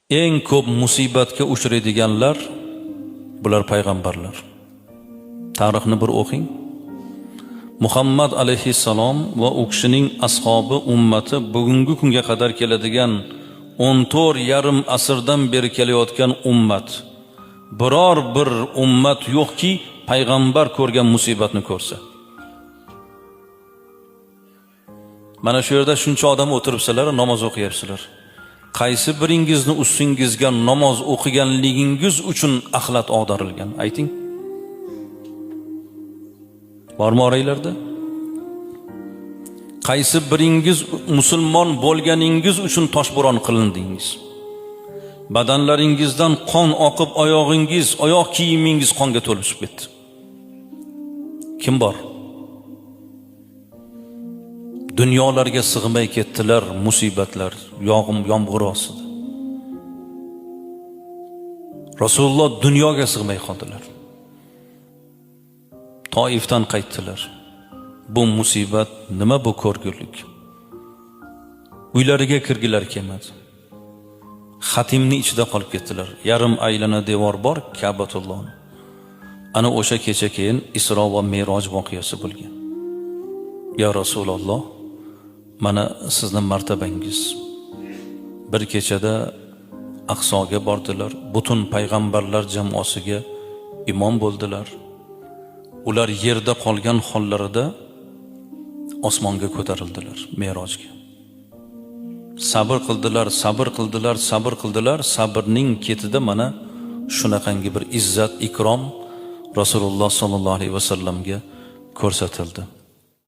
Eng ko'p musibatga uchraydiganlar bular payg'ambarlar. Tarixni bir o'qing. Muhammad alayhissalom va u kishining ashobi, ummati bugungi kunga qadar keladigan 14,5 asrdan beri kelayotgan ummat. Biror bir ummat yo'qki, payg'ambar ko'rgan musibatni ko'rsa. Mana shu yerda shuncha odam o'tiribsizlar, namoz o'qiyapsizlar. Qaysi biringizni ustingizga namoz o'qiganligingiz uchun axlat ag'darilgan? Ayting. Bormi oranglarda? Qaysi biringiz musulmon bo'lganingiz uchun toshbo'ron qilindingiz? Badanlaringizdan qon oqib, oyog'ingiz, oyoq kiyimingiz qonga to'lib chiqib ketdi. Kim bor? Dunyolarga sig'may ketdilar musibatlar, yog'im yomg'ir ostida. Rasululloh dunyoga sig'may qoldilar. Toifdan qaytdilar. Bu musibat nima, bu ko'rgulik? Uylariga kirgilar kelmadi. Xatimni ichida qolib ketdilar. Yarim aylana devor bor Ka'batullohni. Ana o'sha kecha keyin Isro va Meroj voqeasi bo'lgan. Ya Rasululloh, mana sizni martabangiz. Bir kechada Aqsoga bordilar, butun payg'ambarlar jamoasiga imom bo'ldilar. Ular yerda qolgan hollarida osmonga ko'tarildilar, Merojga. Sabr qildilar, sabr qildilar, sabr qildilar. Sabrning ketida mana shunaqangi bir izzat, ikrom Rasululloh sollallohu alayhi vasallamga ko'rsatildi.